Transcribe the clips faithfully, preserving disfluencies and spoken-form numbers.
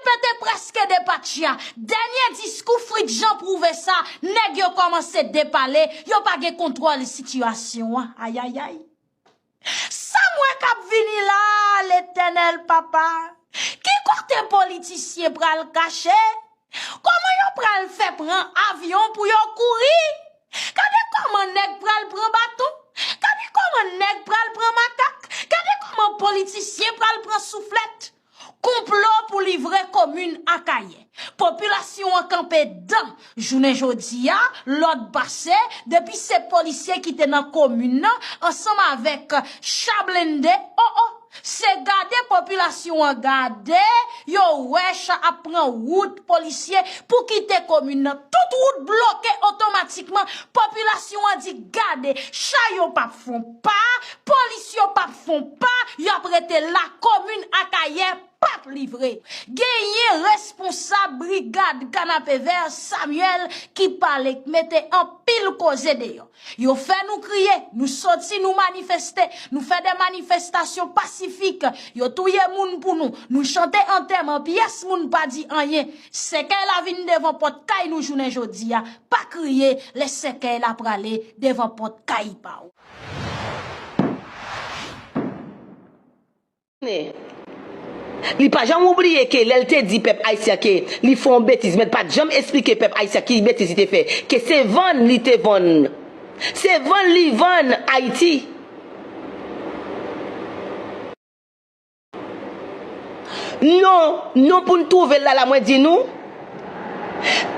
Pete prèske depatcha. Dènye diskou Fritz Jean pwouve sa, nèg yo kòmanse depale, yo pa gen kontwòl sitiyasyon an. Ayayay. Sa m wè k ap vini la, Letènèl Papa? Ki kote politisyen pral kache? Kòman yo pral fè pran avyon pou yo kouri? Gade kòman nèg pral pran baton. Gade kòman nèg pral pran makak. Gade kòman politisyen pral pran souflèt. Konplo pou livre komin Akayè. Popilasyon an kanpe dan. Jounen jodi a, lòd pase, depi se polisye ki te nan komin nan, ansanm avèk cha blende, o, o, se gade popilasyon an gade, yo wè cha ap pran wout polisye pou kite komin nan. Tout wout bloke otomatikman. Popilasyon an di gade, cha yo p ap fon pa, polis yo p ap fon pa, y ap rete la, komin Akayè p ap livre. Genyen responsab brigad Kanapevè Samuel ki pale, k mete anpil koze deyò. Yo fè nou kriye, nou soti, nou manifeste, nou fè de manifestasyon pasifik. Yo touye moun pou nou, nou chante antèman, pyès moun pa di anyen. Sèkèy la vin devan pòt kay nou jounen jodi a. Pa kriye lè sèkèy la prale devan pòt kay pa w. Li pa janm oubliye ke lè l te di pèp ayisyen ke li fè yon betiz, men l pa t janm esplike pèp ayisyen ki betiz li te fè, ke se vann li te vann. Se vann li vann Ayiti. Non, non, pou n twouve l la, la mwen di nou,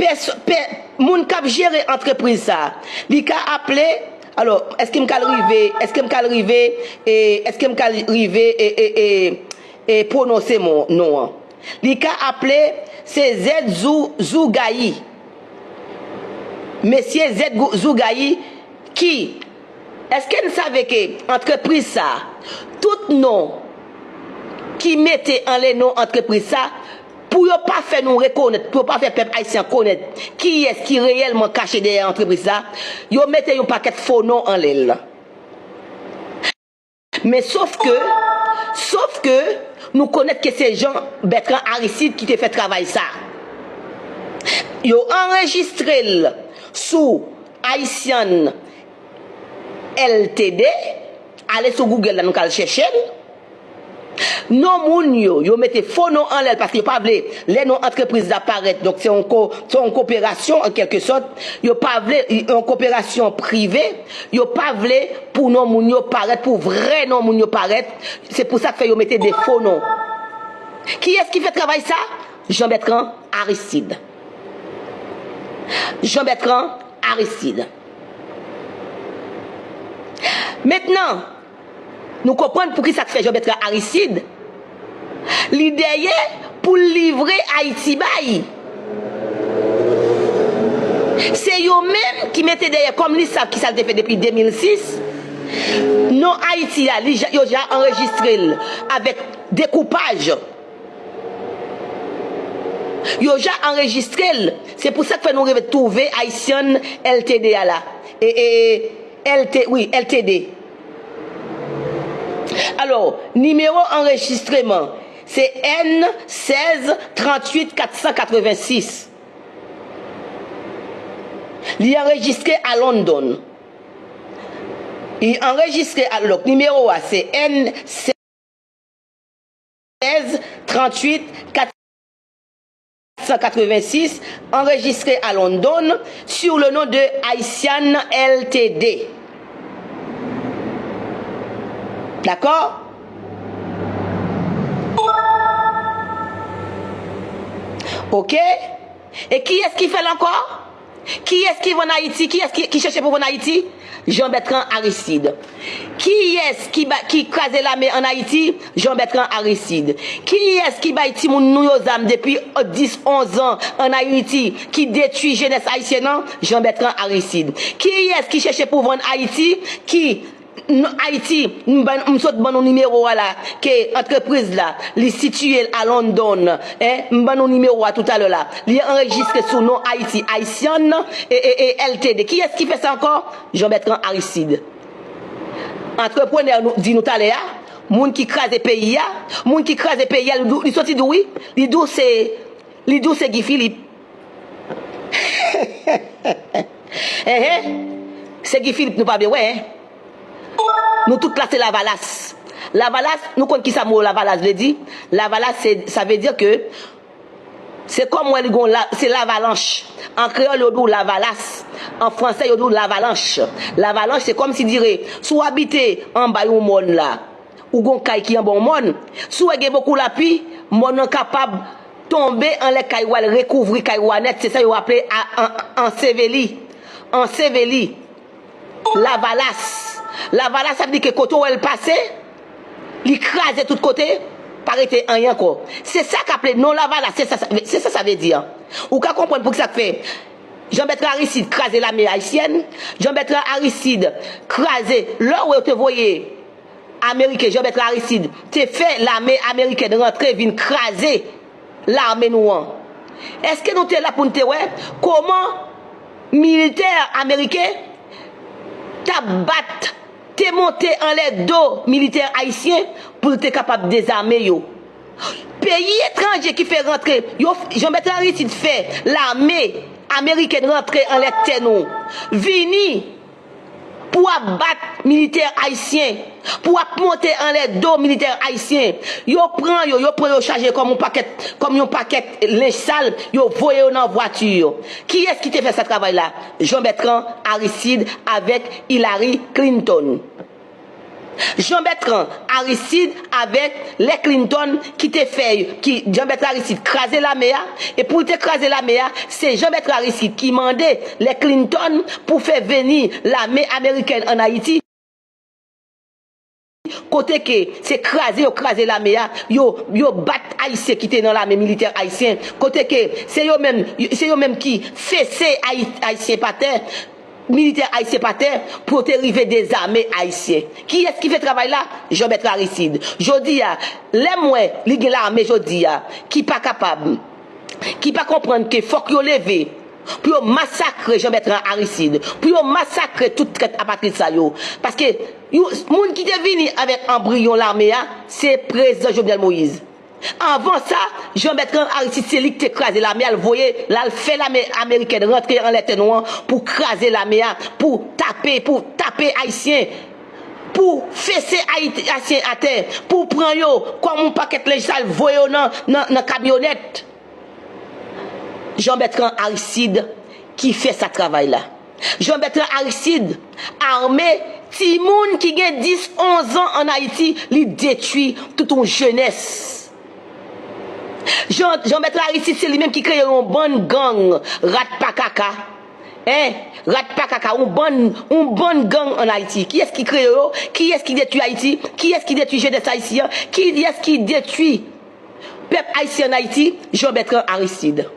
pèso-, pè-, moun k ap jere antrepriz sa, li ka aple, alò, èske m ka rive, èske m ka rive, e, èske m ka rive, e, e, e, e, pwononse mo, non an? Li ka aple, se Zèd Zou-, Zougayi. Mesye Zèd Gou-, Zougayi ki Èske n save ke antrepriz sa, tout non ki mete anlè non antrepriz sa, pou yo pa fè nou rekonèt, pou yo pa fè pèp ayisyen an konèt kiyès ki reyèlman kache dèyè antrepriz sa, yo mete yon pakèt fo non anlè l. Men sof ke, sof ke, nou konèt ke se Jean Bertrand Aristide ki te fè travay sa. Yo anrejistre l sou Haitian L T D, ale sou Google la, nou ka al chèche l. Non moun yo, yo mete fo non anlè l paske yo pa vle lè non antrepriz la parèt. Donk, se yon ko-, se yon koperasyon an kèlke sòt. Yo pa vle, yon koperasyon prive. Yo pa vle pou non moun yo parèt, pou vrè non moun yo parèt. Se pou sa k fè yo mete de fo non. Kiyès ki fè travay sa? Jean Bertrand Aristide. Jean Bertrand Aristide. Mentnan, nou konprann poukisa k fè Jean Bertrand Aristide, li dèyè pou l livre Ayiti bay. Se yo menm ki mete dèyè, kòm li sav kisa l te fè depi de mil sis. Non Ayiti a, li ja, yo ja anrejistre l avèk dekoupaj. Yo ja anrejistre l. Se pou sa k fè nou rive twouve Haitian L T D a la. E, e, e, L T, wi, L T D. Alò, nimewo anrejistreman, se N sèz tranntuit kat san katrevensis. Li anrejistre a London. Li anrejistre a, donk, nimewo a, se N sèz tranntuit kat san katrevensis, anrejistre a London, sur le nom de Haitian L T D. Dakò? Oke? E kiyès ki fè l ankò? Kiyès ki vann Ayiti? Kiyès ki, ki chèche pou vann Ayiti? Jean Bertrand Aristide. Kiyès ki ba, ki kraze lame ann Ayiti? Jean Bertrand Aristide. Kiyès ki bay timoun nou yo zam depi, euh, dis, onz an ann Ayiti, ki detwi jenès ayisyèn nan? Jean Bertrand Aristide. Kiyès ki chèche pou vann Ayiti? Ki Non, Ayiti, m ban, m sot ban nou nimewo a la, ke antrepriz la, li sitiye l a London, en, m ban nou nimewo a toutalè la. Li anrejistre sou non Ayiti, Haitian, e, e, e L T D. Kiyès ki fè sa ankò? Jean Bertrand Aristide. Antreprenè nou, di nou talè a, Moun ki kraze peyi a, moun ki kraze peyi a, li di w, li soti di w wi, li di w se, li di w se Guy Philippe. Enhen, se Guy Philippe nou pa vle wè, en. Nou tout la se lavalas. Lavalas, nou konn kisa mo lavalas vle di? Lavalas, se, sa vle di ke se kòm wè li gon la, se lavalanch. An kreyòl, yo di w lavalas. An fransè, yo di w lavalanch. Lavalanch, se kòm si dire, si w abite anba yon mòn la, ou gon kay ki anba yon mòn, si w wè gen bokou lapli, mòn nan kapab tonbe anlè kay ou a, l rekouvri kay ou a nèt. Se sa yo aple a, an, anseveli. Anseveli. Lavalas. Lavalas, sa vle di ke kote w wè l pase, li kraze tout kote, pa rete anyen ankò. Se sa k aple non lavalas, se sa, se sa sa vle di an. Ou ka konprann poukisa k fè Jean Bertrand Aristide kraze lame ayisyèn, Jean Bertrand Aristide kraze, lè w wè yo te voye Ameriken, Jean Bertrand Aristide te fè lame amerikèn rantre vin kraze lame nou an. Èske nou te la pou n te wè kòman militè ameriken t ap bat, te monte anlè do militè ayisyen pou l te kapab dezame yo? Peyi etranje ki fè rantre, yo, Jean Bertrand Aristide fè lame amerikèn rantre anlè tè nou, vini pou ap bat militè ayisyen, pou ap monte anlè do militè ayisyen. Yo pran yo, yo pran yo chaje kòm yon pakèt, kòm yon pakèt lenj sal, yo voye yo nan vwati yo. Kiyès ki te fè sa travay la? Jean Bertrand Aristide avèk Hillary Clinton. Jean Bertrand Aristide avèk lè Clinton ki te fè, ki, Jean Bertrand Aristide kraze lame a, e pou l te kraze lame a, se Jean Bertrand Aristide ki mande lè Clinton pou fè vini lame amerikèn ann Ayiti. Kote ke se kraze yo kraze lame a, yo, yo bat ayisyen ki te nan lame militè ayisyen. Kote ke se yo menm, se yo menm ki fese Ayi-, ayisyen pa tè, militè ayisyen pa tè, pou yo te rive dezame ayisyen. Kiyès ki fè travay la? Jean Bertrand Aristide. Jodi a, lè m wè li gen lame jodi a ki pa kapab, ki pa konprann ke fòk yo leve pou yo masakre Jean Bertrand Aristide, pou yo masakre tout trèt apatrid sa yo. Paske yon moun ki te vini avèk anbriyon lame a, se prezidan Jovenel Moïse. Anvan sa, Jean Bertrand Aristide se li ki te kraze lame a, l voye, l al fè lame amerikèn rantre anlè tè nou an pou kraze lame a, pou tape, pou tape ayisyen, pou fese Ayiti, ayisyen atè, pou pran yo kòm yon pakèt lenj sal, voye yo nan, nan, nan kamyonèt. Jean Bertrand Aristide ki fè sa travay la. Jean Bertrand Aristide ame timoun ki gen dis, onz an ann Ayiti, li detwi tout yon jenès. Jean, Jean Bertrand Aristide se li menm ki kreye yon bann gang rat pa kaka. Hein? Rat pa kaka, yon bann, yon bann gang ann Ayiti. Kiyès ki kreye yo? Kiyès ki detwi Ayiti? Kiyès ki detwi jenès ayisyen an? Kiyès ki detwi pèp ayisyen ann Ayiti? Jean Bertrand Aristide.